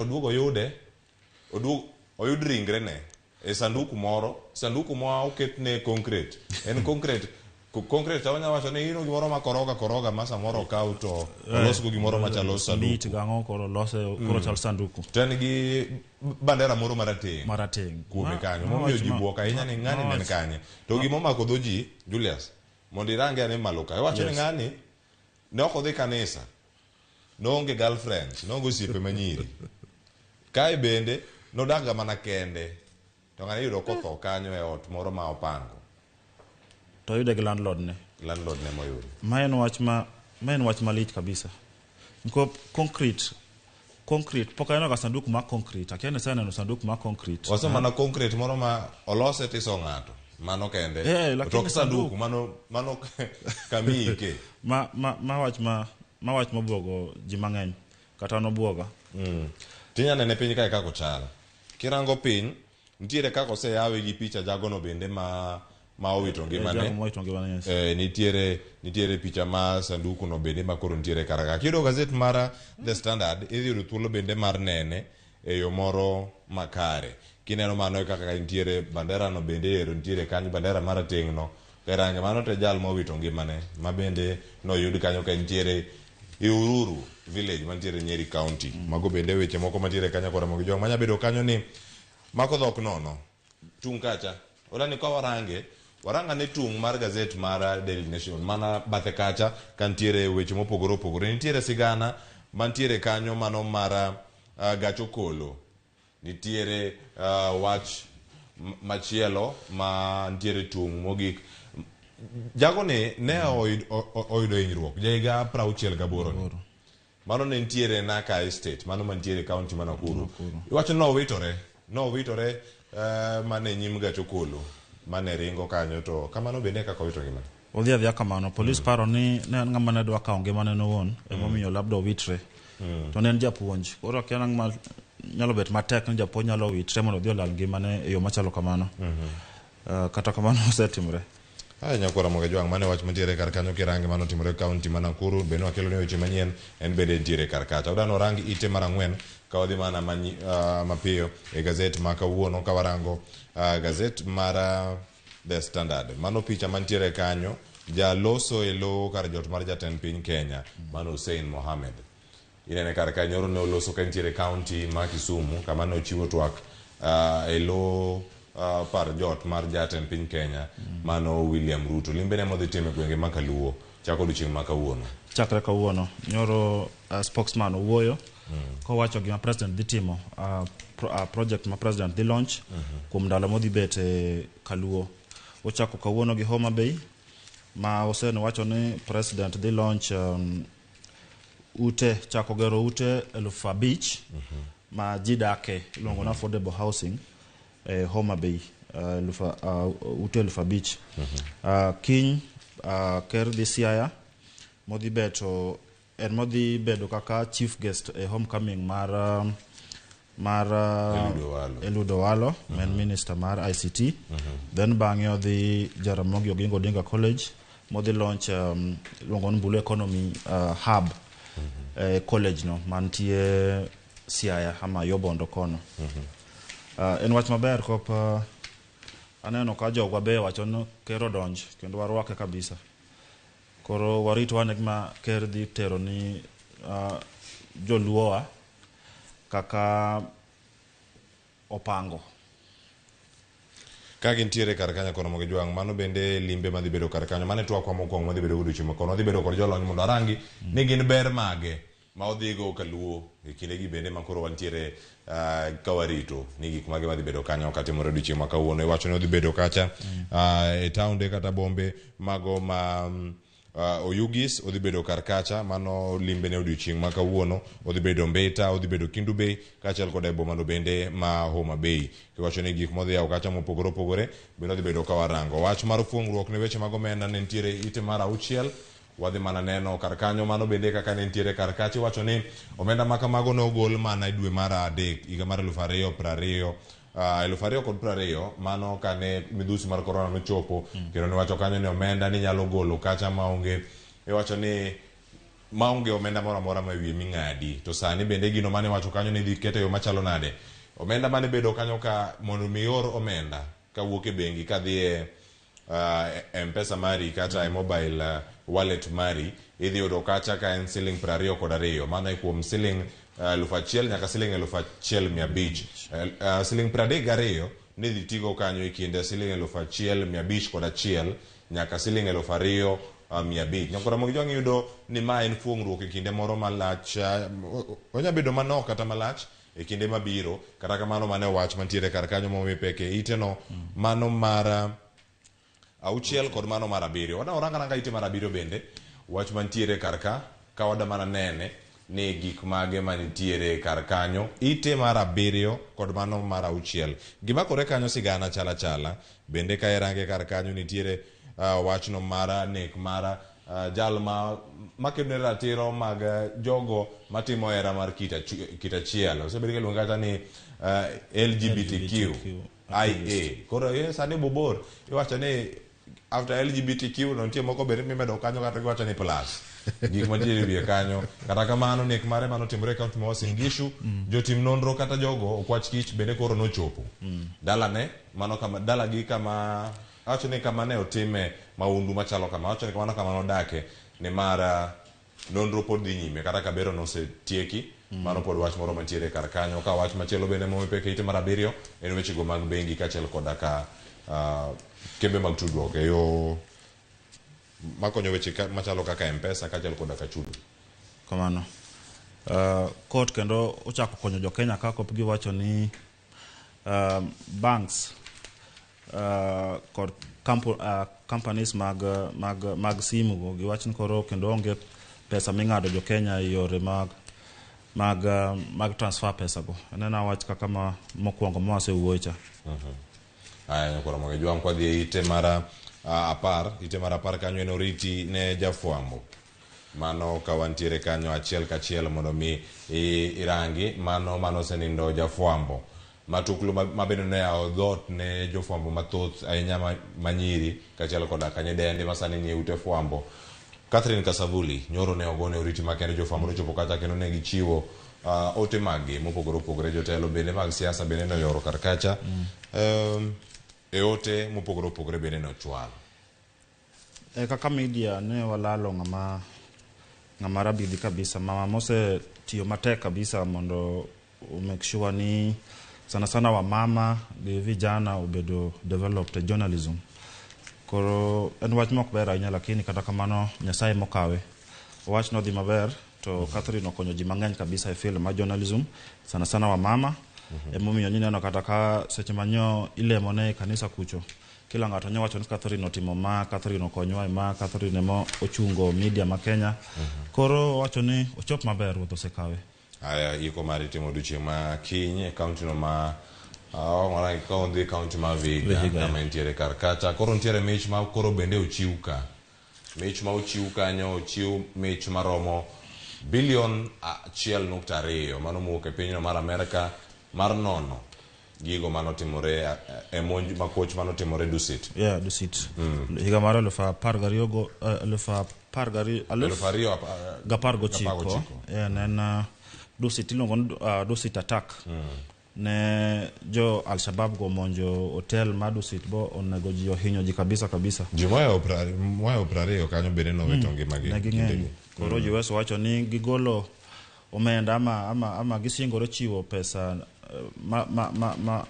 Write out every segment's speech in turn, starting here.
Oduog oyude, oduog oyud ringre ne e sanduku moro, sanduku ma oketne concrete. En concrete, concrete to wanya wacho ni ino gimoro ma koroga koroga ma samoro okaw to olosgo gimoro machalo Mit sanduku. gang'o koro lose koro chal sanduku To en gi bandera moro marateng' marateng'. kuome Ma- kanyo ma momiyo wach ji ma- buok ahinya ni ng'ani ma ne en wach- kanye. To gima omako dho ji, Julius, mondo irange ane malo ka. Iwacho ni Yes. ng'ani ne ok odhi kanisa. Noonge girlfriend, noonge osiepe manyiri. Kae bende nodak ga mana kende. To ng'ani iyudo kotho kanyo e ot moro ma opango. To oyude gi landlord ne. Landlord ne moyude. Ma en wach ma ma en wach malich kabisa. Nikop concrete concrete pok aneno ga sanduku mar concrete. Akia ni iseneno sanduku mar concrete. Wase mana concrete moro ma olose tiso ng'ato. Mano kende. Eh, lakini To ok sanduku, sanduku. mano mano kamiike. Ma ma ma wach ma ma wach mobuogo ji mang'eny. Kata nobuoga. Tinya nene piny kae kaka ochal. Kirango piny, nitiere kaka oseyawe gi picha jagono bende ma ma owito ngimane. Jago mowito ngimane, yes. Nitiere nitiere picha ma sanduku no bende ma koro nitiere kar ka. Kiyudo gazet mar The Standard, idhi yudo thuolo bende mar nene e yo moro makare. Kineno mano e kaka nitiere bandera no bende ero nitiere kanyo bandera marateng' no. Karange mano to e jal mowito ngimane ma bende noyud kanyo ka nitiere Ihururu village mantiere Nyeri County. Mago bende weche moko mantiere kanyo kod Ramogi Jwang' manya bedo kanyo ni mako dhok nono. Tung' kacha. Olani ka warange, warang ane tung' mar gazet mar Daily Nation mana bathe kacha ka nitiere weche mopogore opogore. Nitiere sigana mantiere kanyo mano mar gach okolo. Nitiere wach machielo ma nitiere tung' mogik. Jagoni ne oyudo hinyruok ja higa 68 ni. Mano ne nitiere Naka Estate, mano mantiere county ma Nakuru. Iwacho ni nowitore, nowitore mana e nyim gach okolo mane ringo kanyo to kamano bende e kaka owito ngimane. Odhi adhiya kamano. Polis paro ni ne en ng'ama ne dwa kawo ngimane nowuon, emomiyo labda owitre. To ne en japuonj. Koro akia nang' ma nyalo bet matek ni japuonj nyalo witre mondo odhi olal ngimane e yo machalo kamano. Kata kamano osetimre. Aya nyakwara Ramogi Jwang' mane wach mantiere kar kanyo kirange mano otimore e kaunti ma Nakuru bende wakelo ni weche manyien en bende entiere kar kacha. Odano orang ite mar ang'wen ka wadhi mana mapiyo e gazet ma kawuono ka warango gazet mar The Standard. Mano picha mantiere kanyo jaloso e lowo kar jot mar jatend piny Kenya mano Hussein Mohamed. Inene kar ka nyoro ne oloso ka entiere county ma Kisumu kama ne ochiwo twak e lo par jot mar jatend piny Kenya mano William Ruto. Limbe ne modhi timo e gwenge ma Kaluo chako odiochieng' ma kawuono. Chakre kawuono nyoro spokesman owuoyo kowacho gima president dhi timo project ma president dhi launch kuom ndalo modhi bet e Kaluo. Ochako kawuono gi Homa Bay ma Hussein wacho ni president dhi launch ute chako gero ute 5000 ma ji dake iluongo ni affordable housing e Homa Bay ute 5000. Kiny ker dhi Siaya modhi beto en modhi bedo kaka chief guest e homecoming mar mar Eliud Owalo. Eliud Owalo ma en minister mar ICT. Then bang'e odhi Jaramogi Oginga Odinga College modhi launch iluongo ni Blue Economy Hub e college no mantie Siaya ama yo Bondo kono. En wach maber kop aneno ka jogwa be wacho ni ker odonj kendo warwake kabisa. Koro warit wane gima ker dhi tero ni joluowa kaka opango. Ka gintiere kar kanyo kono Ramogi Jwang' mano bende limbe madhi bedo kar kanyo. Mano e twakwa mokwongo madhi bedo godiochieng' ma kono. Wadhi bedo kod jolony mondo arangi ni gin ber mage ma odhigo kaluo e kindegi bende ma koro wantiere ka warito ni gik mage madhi bedo kanyo katimore odiochieng' ma kawuono. Iwacho ni odhi bedo kacha e taonde kata bombe mago ma Oyugis odhi bedo kar kacha mano limbe ne odiochieng' ma kawuono. Odhi bedo Mbita, odhi bedo Kendu Bay kaachiel koda e bomano bende ma Homa Bay. Kiwacho ni gik modhi yawo kacha mopogore opogore bende odhi bedo ka warango. Wach mar fuong'ruok ne weche mag omenda ne nitiere ite mar auchiel. Wadhi mana neno kar kanyo mano bende kaka ne nitiere kar kacha. Iwacho ni omenda ma kamago ne ogol mana e dwe mar adek higa mar 2020 2020 mano kane midhusi mar korona nochopo kendo niwacho kanyo ni omenda ninyalo golo kacha maonge iwacho ni Maonge omenda moro amora ma wiye ming'adi. To sani bende gino mane wacho kanyo ni idhi keto e yo machalo nade? Omenda mane bedo kanyo ka mondo mi ior omenda kawuok e bengi kadhi e uh, mpesa mari kata e mobile wallet mari idhi yudo kacha ka en siling 22. Mano e kuom siling 1000 nyaka siling 1500. Siling 32 nidhi tigo kanyo e kind siling 1501 nyaka siling 2500. Nyakora Ramogi Jwang' iyudo ni ma en fuong'ruok e kinde moro malach, onya bedo manok kata malach e kinde mabiro. Kata kamano mano e wach mantiere kar kanyo momi pek e iteno mano mar auchiel kod mano mar abiriyo. Wadwa warang aranga ite mar abiriyo bende wach mantiere kar ka ka wada mana nene ni gik mage manitiere kar kanyo. Ite mar abiriyo kod mano mar auchiel gimakore kanyo sigana chala chala. Bende ka irange kar kanyo nitiere wachno mar nek mar jal ma makedo ne ratiro mag jogo matimo hera mar kit achiel. Osebedo kiluonge kata ni LGBTQ IA. Koro sani bobor iwacho ni after LGBTQ no nitie moko bende mimedo kanyo kata giwacho ni plus. Gik mantiere e wiye kanyo. Kata kamano nek mare manotimore e kaunti ma Uasin Gishu, jotim nonro kata jogo okwach kich bende koro nochopo. Dalane mano kama dalagi kama awacho ni kama ne otime maundu machalo kama awacho ni mano kama nodake nimar nonro pod dhi nyime kata ka bero nosetieki. Mano pod wach moro mantiere kar kanyo. Ka wach machielo bende momi pek e ite mar abiriyo en wechego mag bengi kaachiel koda ka kembe mag tudruok e yo makonyo weche machalo kaka M-Pesa kaachiel koda ka chudo. Kamano. Court kendo ochako konyo jo Kenya ka kop giwacho ni banks kod companies mag simu go giwach ni koro kendo onge pesa ming'ado jo Kenya e yore mag transfer pesa go. Aneno wach kaka ma mokwongo mwasewuoye cha. Aya nyakoro Ramogi Jwang' kwadhi e ite mar apar, ite mar apar kanyo en oriti ne jafwambo. Mano ka wantiere kanyo achiel kachiel mondo mi irangi mano manosenindo jafwambo. Matuklu ma bende ne yawo dhoot ne jofwambo mathoth ahinya manyiri kaachiel koda ka nyidendi ma sani nie ute fwambo. Catherine Kasavuli nyoro ne ogone oriti makende jofwambo nochopo kacha kendo ne gichiwo ote maggi mopogore opogore. Jotelo bende mag siasa bende noyoro kar kacha. E ote mopogore opogore bende nochwal. Kaka media ne walalo ng'ama rabidhi kabisa, mama mose tiyo matek kabisa mondo make sure ni sana sana wamama gi vijana obedo developed e journalism. Koro en wach mok ber ahinya, lakini kata kamano Nyasaye mokawe. Wach nodhi maber to Catherine okonyo ji mang'eny kabisa e field mar journalism, sana sana wamama. Emomiyo nyineno kata ka seche manyo ilemone e kanisa kucho, kila ng'ato nyo wacho ni Catherine otimo ma, Catherine okonywa e ma, Catherine emo ochungo media ma Kenya. Koro wacho ni ochop maber, ruoth osekawe. Aya iko mar itimo odiochieng' ma kiny e kaunti no ma ka odhi kaunti ma Vihiga kama entiere kar kacha. Koro nitiere mich ma koro bende ochiw ka. Mich ma ochiw kanyo ochiw mich maromo bilion 1.2 mano mowuok e pinyno mar Amerka mar nono gigo manotimore e monj makoch manotimore Dusit. Yeah, Dusit. Higa mar 2012 eluf apar gariyo 2019. Yeah, ne en Dusit iluongo ni Dusit attack. Ne jo Al-Shabaab go monjo hotel ma Dusit bo onego ji, ohinyo ji kabisa kabisa. Ji mohewo 20 kanyo bende nowito ngimagi. Ne ging'eny. Koro US wacho ni gigolo omenda ama gisingore chiwo pesa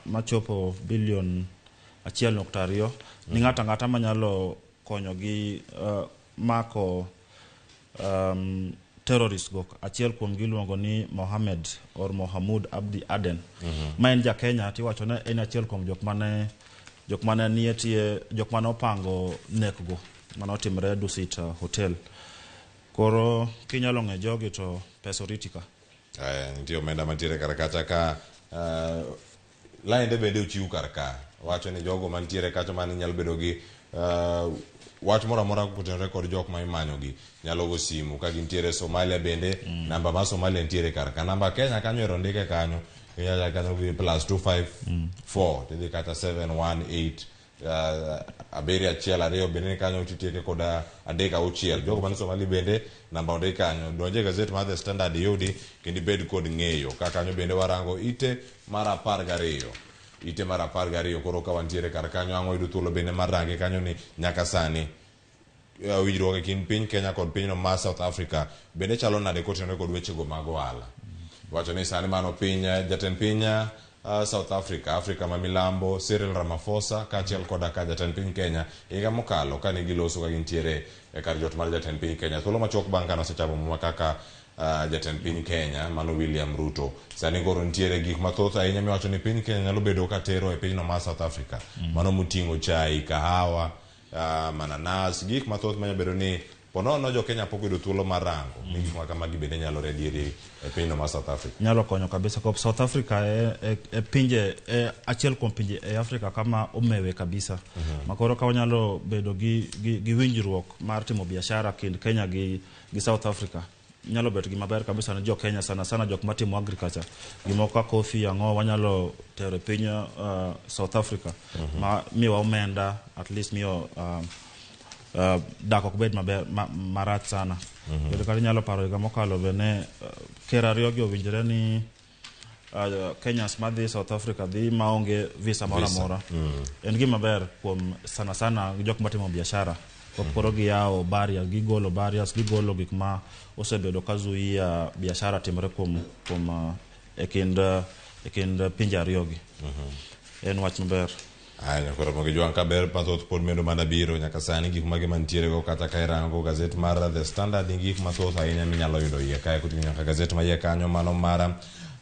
machopo bilion 1.2 ni ng'ato ang'ata manyalo konyogi mako terrorist go. Achiel kuom gi iluongo ni Mohamed or Mohamud Abdi Aden, ma en ja Kenya, tiwacho ni en achiel kuom jok mane nie tie jok mane opango nek go mane otimore Dusit Hotel. Koro kinyalo ng'e jogi to pesa oriti ka. Aya, nitie omenda mantiere kar kacha ka lainde bende ochiw kar ka wacho ni jogo mantiere kacha mane nyalo bedo gi wach moro amora kotenore kod jok ma imanyo gi nyalo go simu ka gintiere Somalia bende. Namba ma Somalia nitiere kar ka, namba Kenya kanyo ero ndike kanyo, inyalo kanyo gi +254 tidhi kata 718. Abiriyo achiel ariyo bende ni kanyo titieke kod adek auchiel. Jogo man Somali bende namba ondik kanyo. Donje e gazet mar The Standard iyudi kendo ibed kod ng'eyo. Ka kanyo bende warango ite mar 12. Ite mar 12 koro ka wantiere kar kanyo ang' wayudo thuolo bende mar range kanyo ni nyaka sani winjruok e kind piny Kenya kod pinyno mar South Africa bende chalo nade kotenore kod wechego mag ohala. Wacho ni sani mano piny jatend piny South Africa, Afrika ma milambo Cyril Ramaphosa kaachiel koda ka jatend piny Kenya higa mokalo kane giloso ka gintiere e kar jot mar jatend piny Kenya thuolo machuok bang' kane osechamo muma kaka jatend piny Kenya mano William Ruto. Sani koro nitiere gik mathoth ahinya miwacho ni piny Kenya nyalo bedo ka tero e pinyno mar South Africa. Mano moting'o chai, kahawa, mananas, gik mathoth manyalo bedo ni ponono jo Kenya pok oyudo thuolo mar rango ni gik ma kamagi bende nyalore adieri e pinyno mar South Africa. Nyalo konyo kabisa kop South Africa e pinje e achiel kuom pinje e Afrika kama omewe kabisa. Makoro ka wanyalo bedo gi winjruok mar timo biashara kind Kenya gi South Africa, nyalo bet gima ber kabisa ne jo Kenya, sana sana jok matimo agriculture, gimoko kaka coffee, ang'o wanyalo tero e piny South Africa ma miwa omenda, at least miyo dak ok bed maber marach sana. Kendo kata inyalo paro higa mokalo be ne ker ariyo gi owinjore ni Kenyans madhi South Africa dhi maonge visa moro Visa. amora. En gima ber kuom sana sana jok matimo biashara. Koro giyawo barriers, gigolo barriers, gigolo gik ma osebedo ka zuia biashara timore kuom e kind pinje ariyogi. En wach maber. Aya, koro mogi jwang' ka ber mathoth pod medo mana biro nyaka sani gik mage mantiere go kata ka irango gazet mar The Standard nigi gik mathoth ahinya minyalo yudo iye kae koting'o nyaka gazet ma iye kanyo mano mar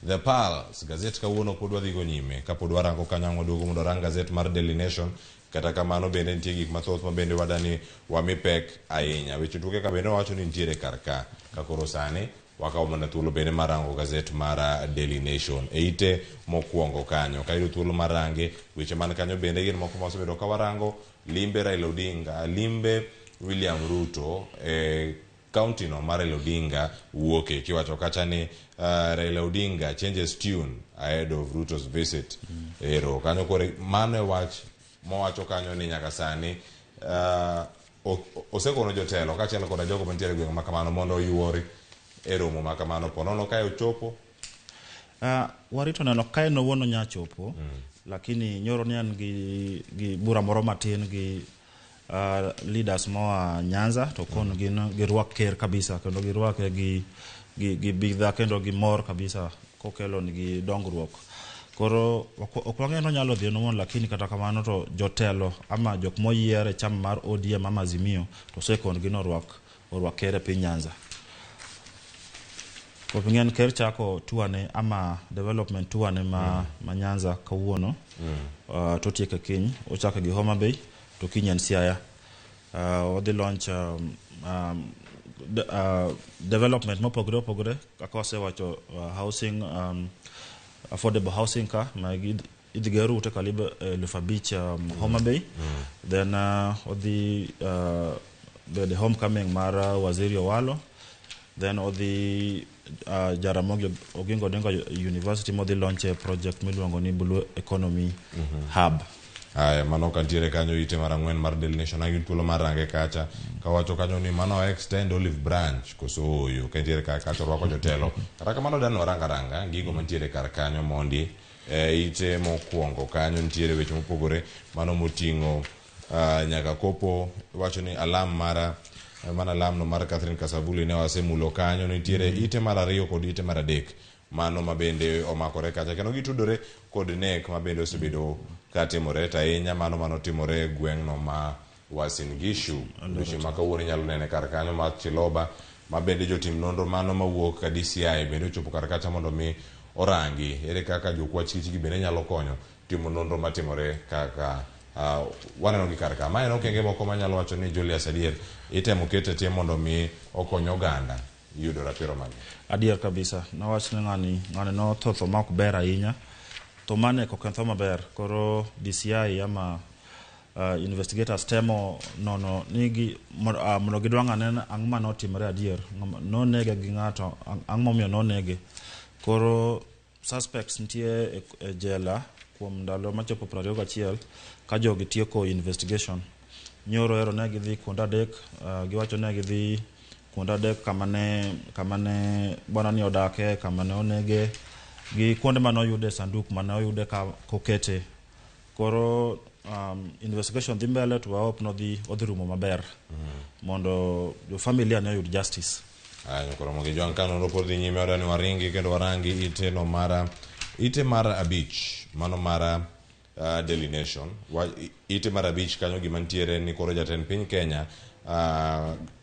The Pulse. Gazet kawuono pod wadhi go nyime kapod warango kanyo ang' waduogo mondo warang gazet mar Daily Nation. Kata kamano bende nitie gik mathoth ma bende wadani wami pek ahinya. Weche tuke ka bende wawacho ni nitiere kar ka. Ka koro sani wakawo mana thuolo bende mar rango gazet mar Daily Nation e ite mokwongo kanyo. Ka yudo thuolo mar range weche man kanyo bende gin moko ma wasebedo ka warango limbe Raila Odinga, limbe William Ruto e kaunti no mar Raila Odinga wuoke kiwacho kacha ni Raila Odinga changes tune ahead of Ruto's visit. Ero kanyo koro mano e wach mowacho kanyo ni nyaka sani osekono jotelo kaachiel koda jogo mantiere e gweng' ma kamano mondo oyuori e romo ma kamano ponono kae ochopo. Warito neno ka en owuon onya chopo, lakini nyoro ne an gi bura moro matin gi leaders moa Nyanza to kon gin girwak ker kabisa kendo girwake gi bidha kendo gi mor kabisa kokelo nigi dongruok. Koro ok wang'e ni onyalo dhi en owuon, lakini kata kamano to jotelo ama jok moyier e chama mar ODM ama Azimio to osekon gi ni orwak ker e piny Nyanza. Koro ing'e ni ker chako tour ne ama development tour ne ma Nyanza kawuono, totieke kiny. Ochako gi Homa Bay to kiny en Siaya. Odhi launch development mopogore opogore kaka wasewacho, housing, affordable housing ka ma idhi ger ute karibu 5,000 Homa Bay. Then odhi bedo homecoming mar Waziri Owalo. Then odhi Jaramogi Oginga Odinga University modhi launch e project miluongo ni Blue Economy Hub. Aya, mano kantiere kanyo ite mar 4 mar Daily Nation agin thuolo mar range kacha kawacho kanyo ni mano extend olive branch koso ooyo kantiere kar kacha orwako jotelo. Kata kamano dan warang aranga gigo mantiere kar kanyo mondi e ite mokwongo kanyo nitiere weche mopogore mano moting'o nyaka kopo wacho ni alam mara mana alam no mar Catherine Kasavuli ne wasemulo kanyo nitiere ite mar 2 kod ite mar 3 mano ma bende omakore kacha kendo gitudore kod nek ma bende osebedo katimore to ahinya mano manotimore e gweng'no ma Uasin Gishu. Odiochieng' ma kawuono inyalo nene kar kanyo mar Chiloba ma bende jotim nonro mano mawuok ka DCI bende ochopo kar kacha mondo mi orangi ere kaka jokwach kich gi bende nyalo konyo timo nonro matimore kaka waneno gi kar ka. Ma en okenge moko manyalo wacho ni Julius adier itemo ket e tim mondo mi okony oganda yudo ratiro maggi. Adier kabisa. Nawach ni ng'ani notho tho ma ok ber ahinya. Tho manek ok en tho maber. Koro DCI ama investigators temo nono ni gi mondo gidwang' ane ang'o mane otimore adier. Nonege gi ng'ato, ang'o momiyo nonege. Koro suspects nitie e jela kuom ndalo machopo 21 ka jogi tieko investigation. Nyoro ero ne gidhi kuonde adek, giwacho ne gidhi kuonde adek kama ne bwana ni odake, kama ne onege, gi kuonde mane oyude sanduk mane oyude ka kokete. Koro investigation dhi mbele to wa hope nodhi odhi rumo maber mondo jo familia ne oyud justice. Aya, koro mogi jwang' ka nonro pod dhi nyime odwa ni waringi kendo warangi ite no mara ite mar abich mano mara Daily Nation. Ite mar abich kanyo gima nitiere ni koro jatend piny Kenya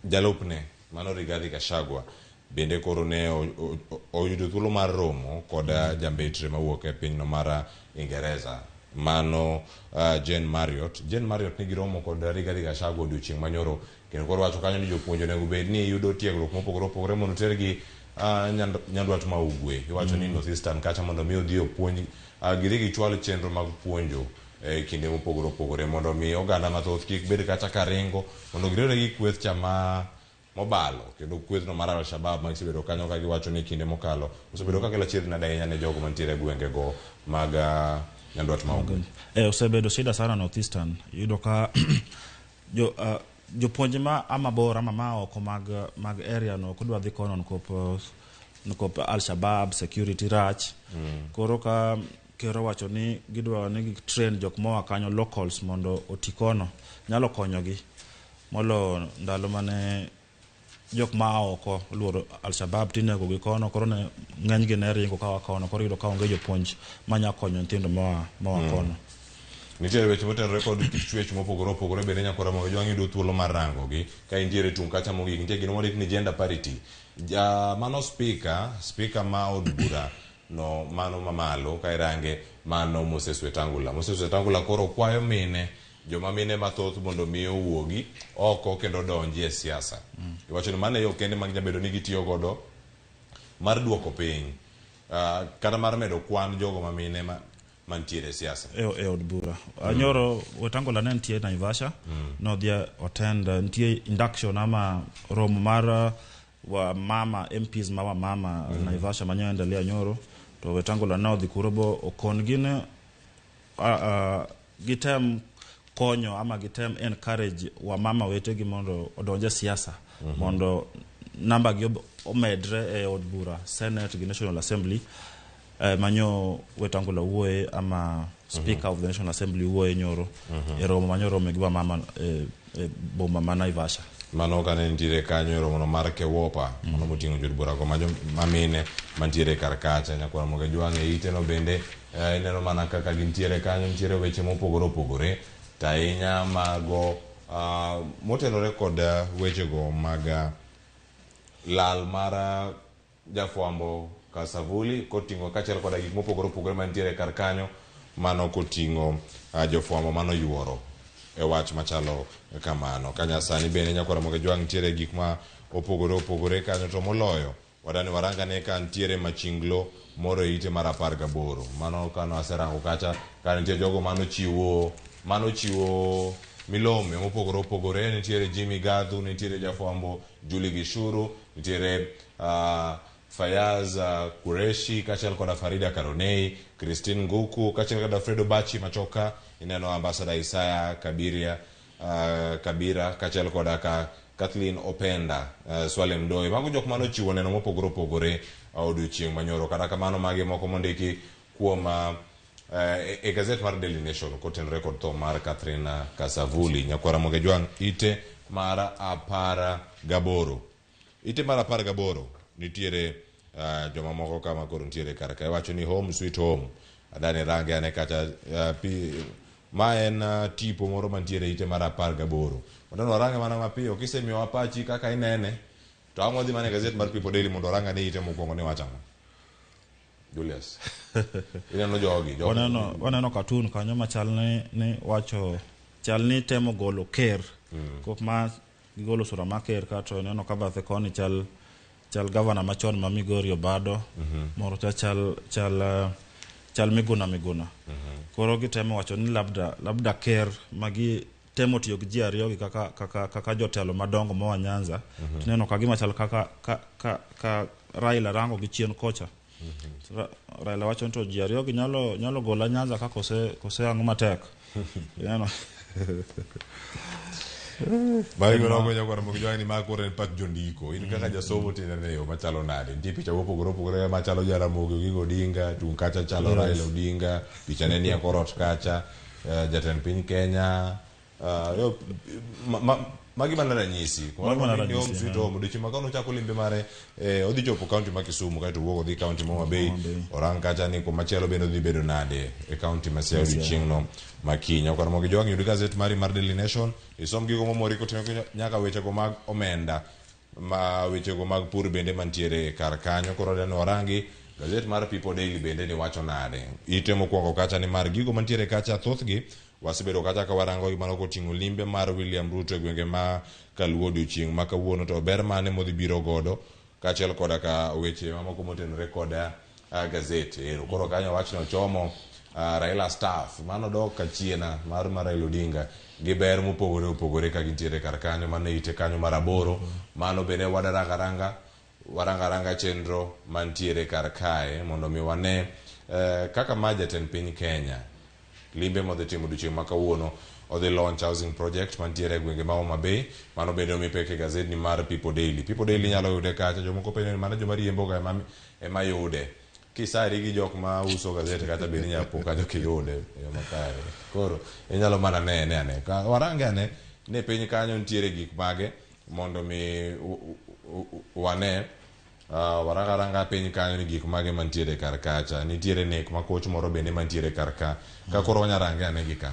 jalupne mano Rigathi Gachagua bende koro ne oyudo thuolo mar romo kod jambetre mawuok e pinyno mar Ingereza mano Jane Marriott. Jane Marriott nigi romo kod Rigathi Gachagua odiochieng' manyoro kendo koro wacho kanyo ni jopuonj onego bed ni yudo tiegruok mopogore opogore mondo tergi nyandwat ma ugwe. Iwacho ni North Eastern kacha mondo mi odhi opuonj gidhi gichwal chenro mag puonjo e kinde mopogore opogore mondo mi oganda mathoth kik bed kacha ka ringo mondo giriwre gi kweth cha ma mobalo kendo kwethno mar Al-Shabaab ma gisebedo kanyo ka giwacho ni kinde mokalo osebedo ka kelo achiedh nade ahinya ne jogo mantiere e gwengego mag nyandwat ma ugwe. Osebedo shida sana North Eastern. Iyudo ka jopuonje ma a mabor ama ma oko mag area no ok dwa dhi kono nikop Al-Shabaab security rach. Koro ka ker owacho ni gidwa ni gi train jok moa kanyo locals mondo oti kono nyalo konyogi molo ndalo mane jok ma oko oluoro Al-Shabaab tinego gi kono koro ne ng'enygi ne ringo kawa kono koro iyudo ka onge jopuonj manya konyo nyithindo moa kono. Nitiere weche motenore kod kit chwech mopogore opogore bende nyakora mondo jwang' yudo thuolo mar rangogi ka intiere tung' kacha mogik nitie gino mondik ni gender parity. Mano speaker ma od bura no mano mamalo ka irange mano Moses Wetangula. Moses Wetangula koro kwayo mine joma mine mathoth mondo mi owuogi oko kendo donji e siasa. Iwacho ni mano e yo kende ma ginyalo bedo ni gitiyo godo mar duoko piny kata mar medo kwan jogo ma mine mantiere e siasa. E od bura. Nyoro Wetangula ne nitie Naivasha, nodhi attend nitie induction ama romo mar wa mama MPs ma wa mama Naivasha manyo endelea nyoro to Wetangula ne odhi kuro bo okon gi ne gitem konyo ama gitem encourage wa mama wetegi mondo odonje siasa mondo namba gi omedre e od bura Senate gi National Assembly manyo Wetangula wuoye ama Speaker of the National Assembly wuoye nyoro e romo manyo rome gi wamama e boma ma Naivasha. Mano kane nitiere kanyo e romono mar Kewopa mano moting'o jod bura go ma mine mantiere kar kacha nyakwar Moge Jwang' e ite no bende ineno mana kaka gintiere kanyo nitiere weche mopogore opogore to ahinya mago motenore kod wechego mag lal mar jafwambo Kasavuli koting'o kaachiel koda gik mopogore opogore mantiere kar kanyo mano koting'o jofwambo mano yuoro e wach machalo kamano. Kanyasani bende nyakwar Ramogi Jwang' nitiere gik ma opogore opogore kanyo to moloyo wadani warangane ka nitiere machinglo moro e ite mar 18. Mano kano aserango kacha ka nitie jogo manochiwo milome mopogore opogore. Nitiere Jimmy Gathu, nitiere jafwambo Julie Gishuru, nitiere Fayaz Qureshi kaachiel koda Farida Karonei, Christine Nguku kaachiel koda Fredo Bachi Machoka, ineno Ambassador Isaya Kabira kaachiel koda ka Kathleen Openda, Swale Mdoe. Mago jok manochiwo neno mopogore opogore odiochieng' manyoro. Kata kamano magi moko mondiki kuom e gazet mar Daily Nation kotenore kod tho mar Catherine Kasavuli. Nyakwar Ramogi Jwang' ite mar 18. Ite mar 18 nitiere jomamoko kama koro nitiere kar ka. Iwacho ni home sweet home. Adani range ane kacha ma en tipo moro mantiere ite mar 18. Mondo warange mana mapiyo kisemiyowa pachi kaka inene to ang' wadhi mana e gazet mar People Daily mondo warang ane ite mokwongo ni wacho ang'o. Julius. Ineno jogi. Waneno cartoon kanyo machal ni wacho chal ni temo golo ker. Kok ma gigolo sura mar ker kato ineno ka bathe koni chal gavana machon ma Migori Obado. Moro cha chal Miguna. Koro gitemo wacho ni labda ker magi temo tiyo gi ji ariyo gi kaka jotelo madongo moa Nyanza. Tineno ka gima chal kaka ka Raila rango gi chien kocha. Raila wacho ni to ji ariyo gi nyalo nyalo gola Nyanza ka kose kose ang'o matek. Ineno? Mago nogo nyakwar Ramogi Jwang' ni ma koro en pach jondiko. In kaka jasomo to ineno e yo machalo nade? Nitie picha mopogore opogore machalo Jaramogi Oginga Odinga, tung' kacha chalo Raila Odinga, picha ne nie kor ot kacha, jatend piny Kenya. Yo, magi mana ranyisi. Magi mana Ni home ranyisi, sweet home. Odiochieng' ma kawuono ochako limbe mare, odhi chopo kaunti ma Kisumu kaeto owuok odhi kaunti ma Homa Bay. Homa Bay. Orang kacha ni kumachielo bende odhi bedo nade e kaunti ma Siaya odiochieng'no ma kiny. Nyakwar Ramogi Jwang' yud gazet mari mar Daily Nation, isom gigo momori koting'o nyaka wechego mag omenda ma wechego mag pur bende mantiere kar kanyo. Koro adwa ni warangi gazet mar People Daily bende ni wacho nade. Ite mokwongo kacha ni mar gigo mantiere kacha thothgi wasebedo kacha ka warango gi mano koting'o limbe mar William Ruto e gwenge ma Kaluo odiochieng' ma kawuono, to ber mane modhi biro godo kaachiel koda ka weche mamoko motenore koda gazet. Ero koro kanyo wachno ochomo Raila staff mano dok kachiena mar Raila Odinga gi ber mopogore opogore ka gintiere kar kanyo. Mano ite kanyo mar aboro. Mano bende wadaranga ranga waranga ranga chenro mantiere kar kae mondo mi wane kaka ma jatend piny Kenya limbe modhi timo odiochieng' ma kawuono odhi launch housing project mantiere e gwenge ma Homa Bay. Mano bende omi pek e gazetni mar People Daily. People Daily nyalo yude kacha. Jomoko penjo ni mano joma riembo ga ema yude. Kisari gi jok ma uso gazet kata bende inyalo po kanyo kiyude e yo makare. Koro inyalo mana nene ane. Ka warange ane ni piny kanyo nitiere gik mage mondo mi wane. Waranga aranga piny kanyo ni gik mage mantiere kar kacha. Nitiere nek makoch moro bende mantiere kar ka. Ka koro wanya range ane gi ka.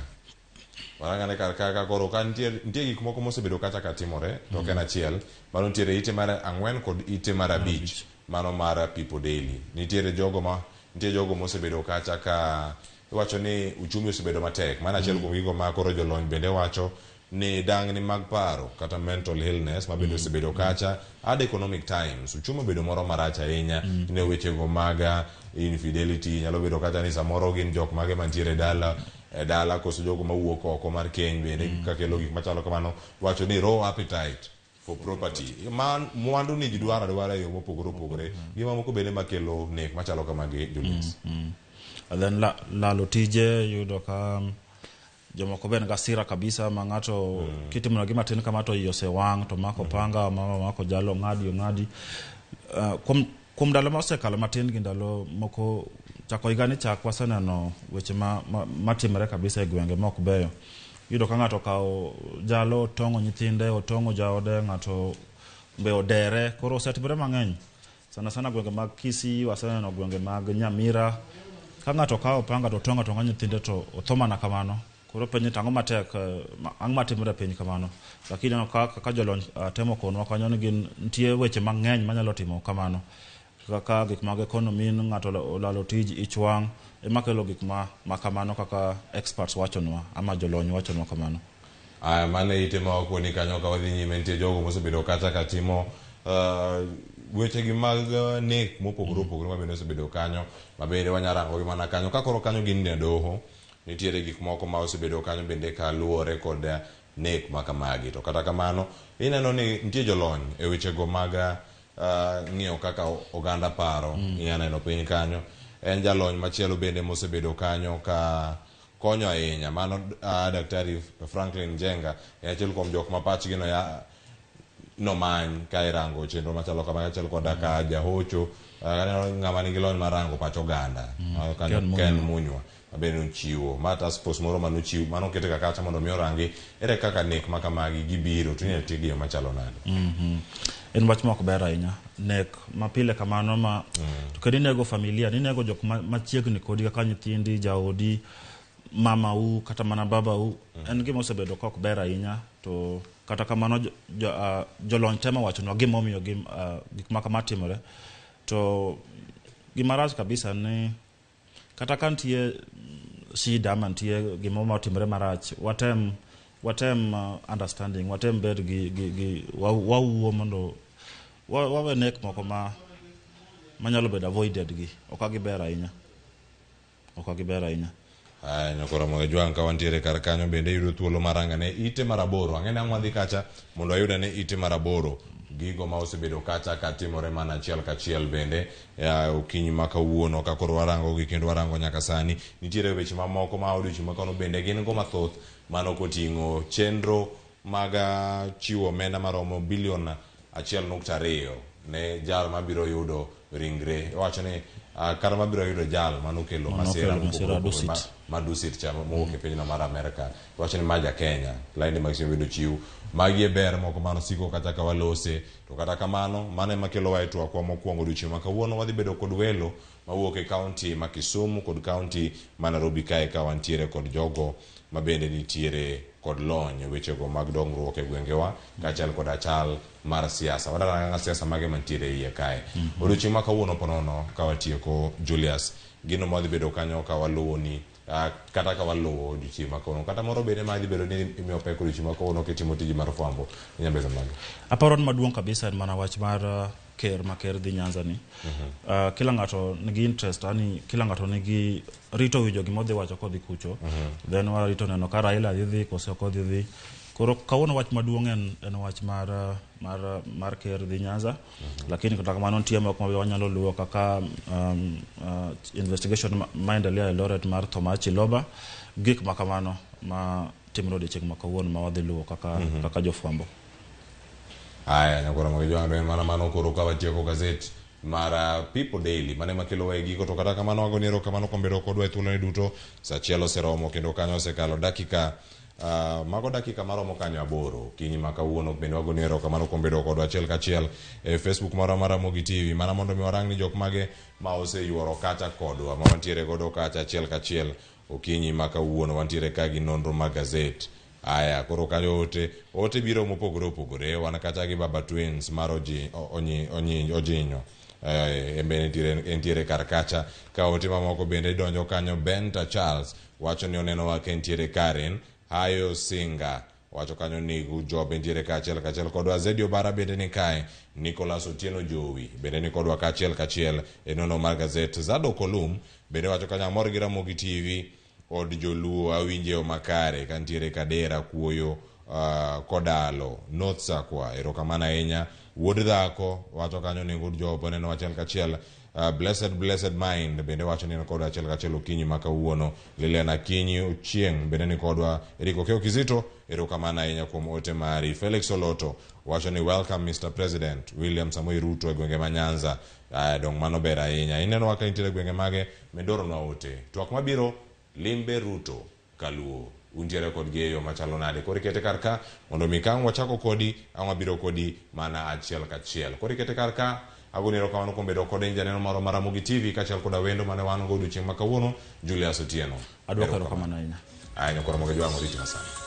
Waranga ane kar ka ka koro ka nitie gik moko mosebedo kacha ka timore to ok en achiel. Mano nitiere ite mar 4 kod ite mar 5. Mano mar People Daily. Nitiere jogo ma nitie jogo mosebedo kacha ka iwacho ni uchumi osebedo matek. Mano achiel kuom gigo ma koro jolony bende wacho ni dangni mag paro kata mental illness ma bende osebedo kacha. Ad Economic Times, uchumi obedo moro marach ahinya ne wechego mag infidelity. Nyalo bedo kacha ni samoro gin jok mage mantiere e dala koso jogo mawuok oko mar keny bende kakelo gik machalo kamano. Wacho ni raw appetite for property. Man mwandu ni ji dwaro adwara e yo mopogore opogore. Gima moko bende makelo nek machalo kamagi, Julius. And then lalo tije yudo ka jomoko be nigi hasira kabisa ma ng'ato kitimo gima tin kama to iye osewang' to mako panga mama mako jalo ng'adi ong'adi. Kuom ndalo ma osekalo matin gi ndalo moko chako higa ni chak waseneno weche matimore kabisa e gwenge ma ok beyo. Iyudo ka ng'ato okawo jalo otong'o nyithinde, otong'o jaode, ng'ato be odere. Koro osetimore mang'eny. Sana sana gwenge mag Kisii, waseneno gwenge mag Nyamira. Ka ng'ato okawo panga to otong'o atong'a nyithinde to otho mana kamano. Koro penjo ni to ang'o matek, ang'o matimore e piny kamano. Lakini aneno ka jolony temo konwa kanyo ni gin nitie weche mang'eny manyalo timo kamano. Kaka gik mag economy, ng'ato olalo tij, ich wang', ema kelo gik ma kamano kaka experts wachonwa ama jolony wachonwa kamano. Aya, mano e ite ma wakoni kanyo ka wadhi nyime nitie jogo mosebedo kacha ka timo wechegi mag nek mopogore opogore ma bende osebedo kanyo ma bende wanya rango gi mana kanyo. Ka koro kanyo gin e doho, nitiere gik moko ma osebedo kanyo bende kaluwore kod nek ma kamagi. To kata kamano, ineno ni nitie jolony e wechego mag ng'iyo kaka oganda paro. Inya neno piny kanyo. En jalony machielo bende mosebedo kanyo ka konyo ahinya. Mano Daktari Franklin Njenga en achiel kuom jok ma pachgi no ya nomany ka irango chenro machalo kama kaachiel koda ka jahocho. Aneno ng'ama nigi lony mar rango pach oganda. Kanyo Ken Munywa. Ken Munywa ma bende nochiwo. Ma task force moro manochiw manokete ka kacha mondo mi orangi ere kaka nek ma kamagi gibiro to inyalo tiegi e yo machalo nade. En wach ma ok ber ahinya. Nek ma pile kamano ma to kendo inego familia, inego jok machiegni kodi kaka nyithindi, jaodi, mamau kata mana babau. En gima osebedo ka ok ber ahinya to kata kamano jolony temo wachonwa gimomiyo gik ma kama timore. To gima rach kabisa ni kata ka nitie shida ama nitie gimoro matimore marach, watem understanding, watem bed gi wawuo mondo wawe nek moko manyalo bedo avoided gi. Ok giber ahinya. Ok giber ahinya. Aya, nyakoro Ramogi Jwang' ka wantiere kar kanyo bende yudo thuolo mar ranga ne ite mar 8. Ang'e ni ang' wadhi kacha mondo ayud ane ite mar 8 Gigo ma osebedo kacha ka timore mana achiel kachiel bende okinyi ma kawuono ka koro warango gi kendo warango nyaka sani. Nitiere weche mamoko ma odiochieng' ma kawuono bende gin go mathoth mano koting'o chenro mag chiwo omenda maromo bilion 1.2 ne jal mabiro yudo ringre. Iwacho ni kata mabiro yudo jal manokelo masira Masira mopogore opogore Dusit. ma Dusit cha mowuok e pinyno mar Amerka. Iwacho ni ma ja Kenya. Lainde mag simu bedo chiw. Magi e ber moko manosiko kata ka walose. To kata kamano, mano ema kelowa e twakwa mokwongo odiochieng' ma kawuono. Wadhi bedo kod welo mawuok e kaunti ma Kisumu kod kaunti ma Nairobi kae ka wantiere kod jogo ma bende nitiere kod lony e wechego mag dongruok e gwengewa kaachiel kod achal mar siasa. Wadaranga siasa mage mantiere e iye kae. Odiochieng' ma kawuono ponono ka watieko Julius, gino ma wadhi bedo kanyo ka waluwo ni kata ka waluwo odiochieng' ma kawuono kata moro bende ma dhi bedo ni imiyo pek odiochieng' ma kawuono kitimo tiji mar fwambo inyalo bedo mage. Aparo ni maduong' kabisa en mana wach mar ker ma ker dhi Nyanza ni. Kila ng'ato nigi interest, yani kila ng'ato nigi rito winjo gima odhi wacho kodhi kucho. Then warito neno ka Raila dhi dhi kose ok odhi dhi. Koro kawuono wach maduong' en wach mar ker dhi Nyanza. Lakini kata kamano nitie moko ma wanyalo luwo kaka investigation maendelea Eldoret mar Thomas Chiloba, gik ma kamano ma timore odiochieng' ma kawuono ma wadhi luwo kaka jofwambo. Aya, nyakoro mag jwang' en mana mano koro ka watieko gazet mar People Daily mane makelo e giko to kata kamano wagoni erokamano kuom bedo kodwa e thuoloni duto. Sa achiel oseromo kendo kanyo osekalo dakika mago dakika maromo kanyo 8 okinyi ma kawuono bende wagoni erokamano kuom bedo kodwa achiel kachiel e Facebook marwa mar Ramogi TV mana mondo mi warang ni jok mage ma oseyuoro kacha kodwa ma wantiere godo kacha achiel kachiel okinyi ma kawuono wantiere ka gi nonro mag gazet. Aya, koro kanyo ote biro mopogore opogore. Wan kacha gi Baba Twins mar Ojinyo. En bende entiere kar kacha. Ka ote mamoko bende donjo kanyo. Benta Charles wacho ni oneno wa ka entiere Karen. Hayo Singa wacho kanyo ni Job entiere kaachiel kachiel kodwa. Zedi Obara bende ni kae. Nicholas Otieno Jowi bende ni kodwa kaachiel kachiel e nonro mar gazet. Zado Kolum bende wacho kanyo amor gi Ramogi TV. Od joluo awinje makare kantiere Kadera kuoyo Kodalo North Sakwa. Erokamano ahinya. Wuod dhako wacho kanyo ni good job oneno achiel kachiel. Blessed mind bende wacho ni en kodwa achiel kachiel okinyi ma kawuono. Lilian Akinyi Ochieng' bende ni kodwa. Eriko Keo Kizito erokamano ahinya kuom ote mari. Felix Oloto wacho ni welcome Mr. President William Samoei Ruto e gwenge ma Nyanza. Dong' mano ber ahinya. Ineno ka intiere gwenge mage medoronwa ote. Twak mabiro limbe Ruto kaluo. Untiere kodgi e yo machalo nade? Koro ikete kar ka mondo mi ka ang' wachako kodi, ang' wabiro kodi mana achiel kachiel. Koro ikete kar ka, agoni erokamano kuom bedo kode janeno marwa mar Ramogi TV kaachiel koda wendo mane wan go odiochieng' ma kawuono, Julius Otieno. Adwoko erokamano ahinya. Aya, nyakoro moge jwang'o riti masani.